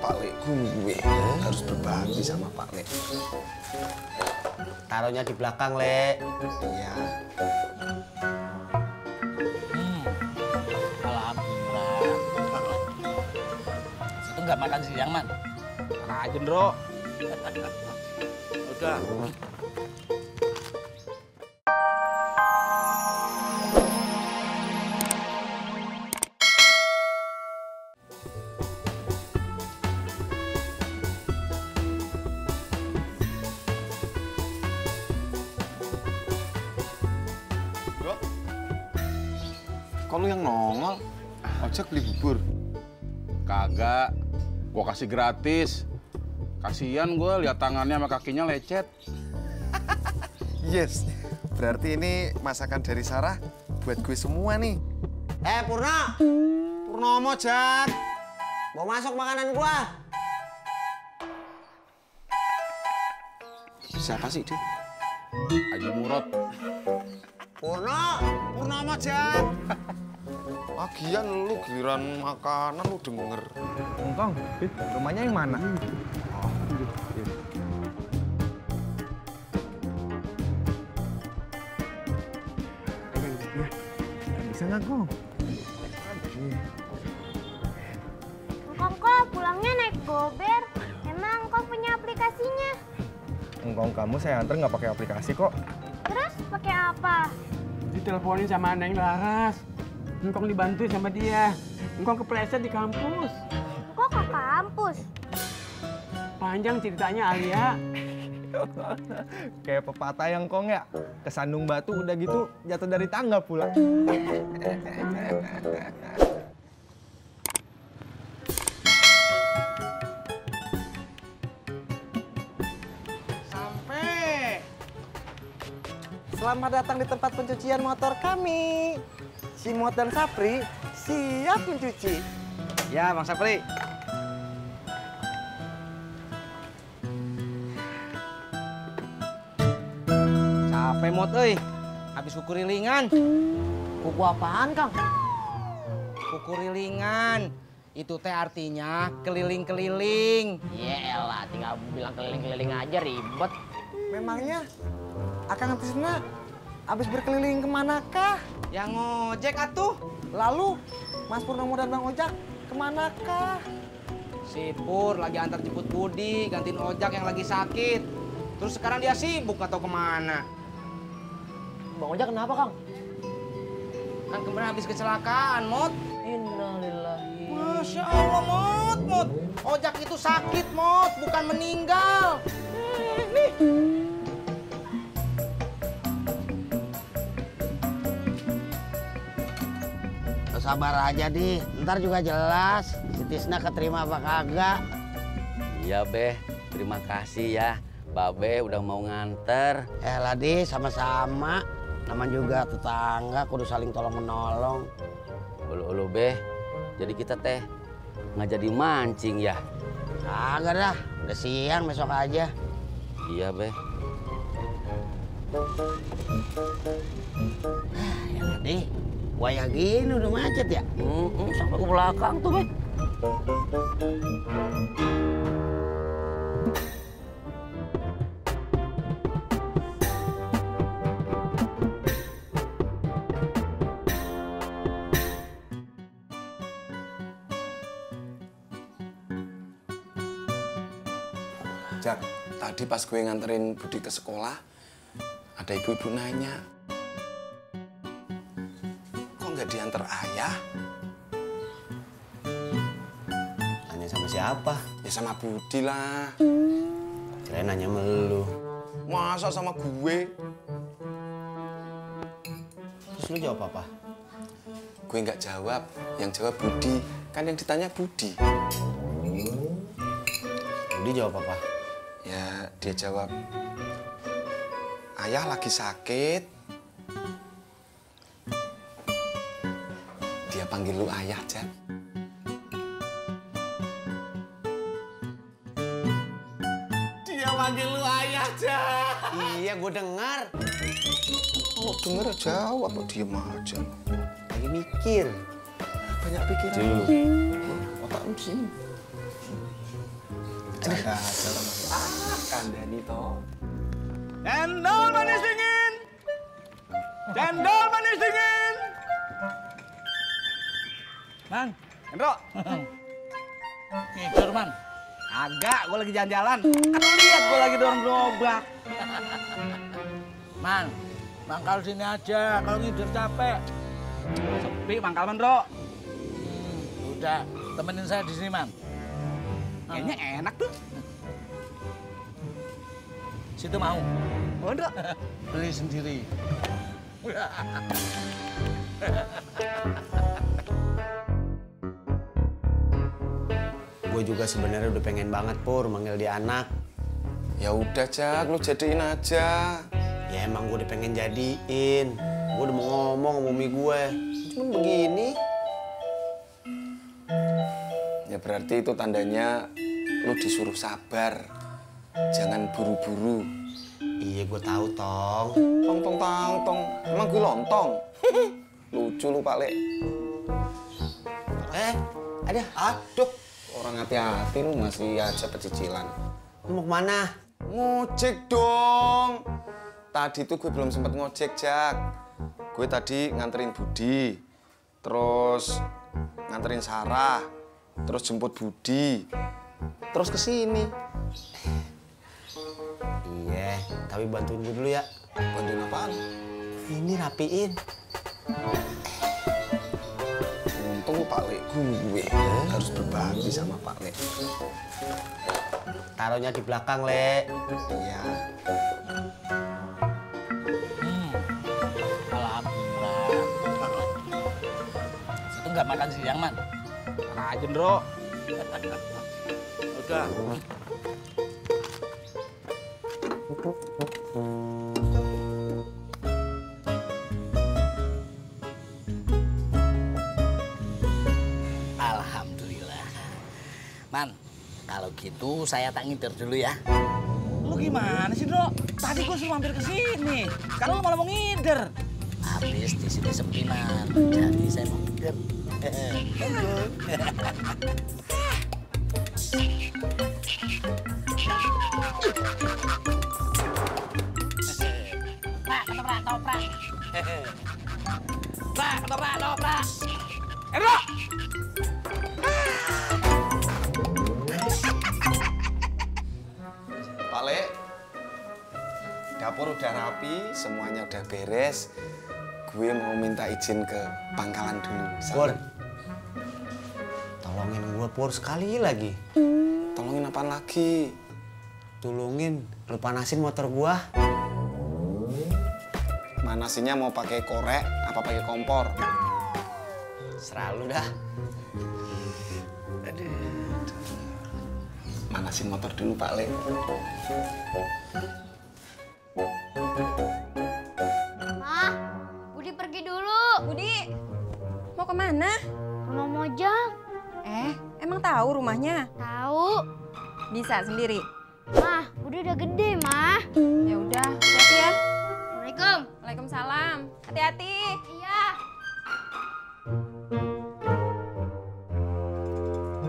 Pak Le gue. Harus berbagi sama Pak Le. Taruhnya di belakang, Le. Iya. Alhamdulillah. Itu nggak makan siang, Man? Makan aja, Bro. Udah. Kok lu yang nongol? Ojek beli bubur. Kagak. Gua kasih gratis. Kasian gue lihat tangannya sama kakinya lecet. Yes. Berarti ini masakan dari Sarah buat gue semua nih. Purna! Purnomo, Jak! Mau masuk makanan gua? Siapa sih dia? Haji Murad. Purno! Purnomo, Jak! Lagian lu giliran makanan lu denger. Engkong, rumahnya yang mana? Bisa nggak, Kong? Engkong kok pulangnya naik gober? Emang Engkong punya aplikasinya? Engkong kamu saya anter nggak pakai aplikasi kok. Terus pakai apa? Diteleponin sama Neng Laras. Engkong dibantu sama dia. Engkong kepleset di kampus. Engkong ke kampus? Panjang ceritanya, Alia. Kayak pepatah yang Kong ya. Kesandung batu udah gitu jatuh dari tangga pula. Sampai! Selamat datang di tempat pencucian motor kami. Si Mot dan Sapri siap mencuci. Ya, Bang Sapri. Capek, Mot, euy. Habis kuku rilingan. Kuku apaan, Kang? Kuku rilingan. Itu teh artinya keliling-keliling. Yelah, tinggal bilang keliling-keliling aja ribet. Memangnya Akang Tisna habis berkeliling kemanakah? Yang ngojek atuh. Lalu Mas Purnomo dan Bang Ojak kemanakah? Si Pur lagi antar jemput Budi, gantiin Ojak yang lagi sakit. Terus sekarang dia sibuk atau kemana? Bang Ojak kenapa, Kang? Kan kemarin habis kecelakaan, Mot. Innalillahi. Masya Allah, Mot. Ojak itu sakit, Mot, bukan meninggal. Nih. Sabar aja, Di. Ntar juga jelas si Tisna keterima apa kagak. Iya, Beh. Terima kasih ya. Babe udah mau nganter. Lah, Di, sama-sama. Namanya juga tetangga, kudu saling tolong-menolong. Ulu-ulu, Beh. Jadi kita teh nggak jadi mancing ya? Kagak dah, udah siang, besok aja. Iya, Beh. Ya, Di. Wayah gini udah macet ya? Sampai ke belakang tuh, Beh. Jak, tadi pas gue nganterin Budi ke sekolah, ada ibu-ibu nanya, kok nggak diantar ayah? Nanya sama siapa? Ya sama Budi lah. Kirain nanya melu. Masa sama gue? Terus lu jawab apa? Gue nggak jawab, yang jawab Budi. Kan yang ditanya Budi. Budi jawab apa? Ya, dia jawab, ayah lagi sakit. Dia panggil lu ayah, Jak. Dia panggil lu ayah, Jak. Iya, gue dengar. Oh, denger jawab, kok diem aja. Lagi mikir. Banyak pikiran. Tuh. Otak lu sini. Ada aja lah Mas. Kandani toh. Cendol manis dingin. Cendol manis dingin. Man, Hendro. Ngider, Man. Agak, gue lagi jalan-jalan. Kan lihat gue lagi dorong gerobak. Man, mangkal sini aja. Kalau ngider capek. Sepi mangkal Man, Bro. Udah, temenin saya di sini, Man. Kayaknya enak tuh. Situ mau. Oh, Bro. Beli sendiri. Gue juga sebenarnya udah pengen banget Pur manggil dia anak. Ya udah Jak, lu jadiin aja. Ya emang gue udah pengen jadiin. Gue udah mau ngomong sama umi gue. Cuman begini. Ya berarti itu tandanya lu disuruh sabar. Jangan buru-buru. Iya gue tahu Tong. Tong. Emang gue lontong. Lucu lu Pak Le. Aduh. Orang hati-hati lu masih aja pecicilan. Lu mau kemana? Ngojek dong. Tadi tuh gue belum sempet ngojek, Jak. Gue tadi nganterin Budi. Terus nganterin Sarah. Terus jemput Budi. Terus ke sini. Iya, tapi bantuin gue dulu ya. Bantuin apaan? Ini rapiin. Untung Pak Le gue harus berbagi sama Pak Le. Taruhnya di belakang, Le. Iya. Alhamdulillah. Itu nggak makan siang, Man. Rajin, Bro. Udah. Alhamdulillah. Man, kalau gitu saya tak ngider dulu ya. Lu gimana sih, Bro? Tadi gue suruh mampir ke sini. Sekarang lu malah mau ngider. Habis di sini sepi, Man. Jadi saya mau ngider. Ketoprak. Ketoprak. Hendro! Pak Le, dapur udah rapi, semuanya udah beres. Gue mau minta izin ke pangkalan dulu. Pur, tolongin gue Pur sekali lagi. Tolongin apaan lagi? Tolongin, lu panasin motor gua. Manasinya mau pakai korek apa pakai kompor? Seralu dah. Manasin motor dulu Pak Le. Ma, Budi pergi dulu. Budi, mau kemana? Rumah Mojang. Emang tahu rumahnya? Tahu. Bisa sendiri. Mah, Budi udah gede, Mah. Ya udah, hati-hati ya. Assalamualaikum. Waalaikumsalam. Hati-hati. Iya.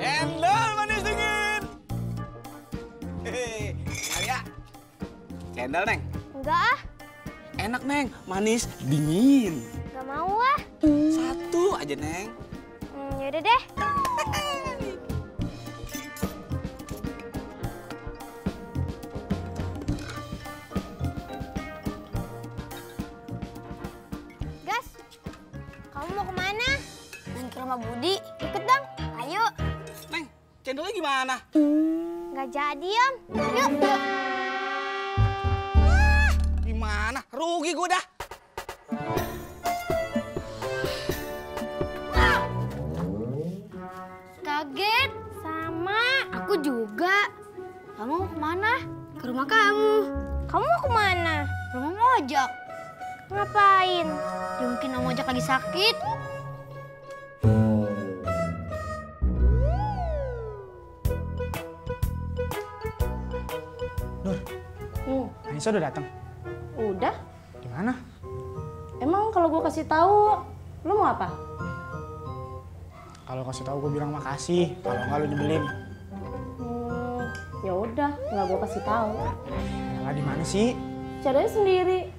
Cendol manis dingin. Alia, cendol, Neng. Enggak ah, Enak, Neng. Manis, dingin. enggak mau ah. Satu aja, Neng. Yaudah deh. Gas, kamu mau kemana? Main ke rumah Budi. Ikut dong, ayo. Neng, cendolnya gimana? Nggak jadi, Om. Yuk. Gimana? Rugi gue dah. Kaget. Sama. Aku juga. Kamu mau kemana? Ke rumah kamu. Kamu mau kemana? Rumah Mojak. Ngapain? Ya mungkin Om Mojak lagi sakit. Anissa udah datang. Udah? Di mana? Emang kalau gue kasih tahu, lu mau apa? Kalau kasih tahu gue bilang makasih. Kalau nggak lu nyebelin. Ya udah, nggak gue kasih tahu. Lah di mana sih? Cari aja sendiri.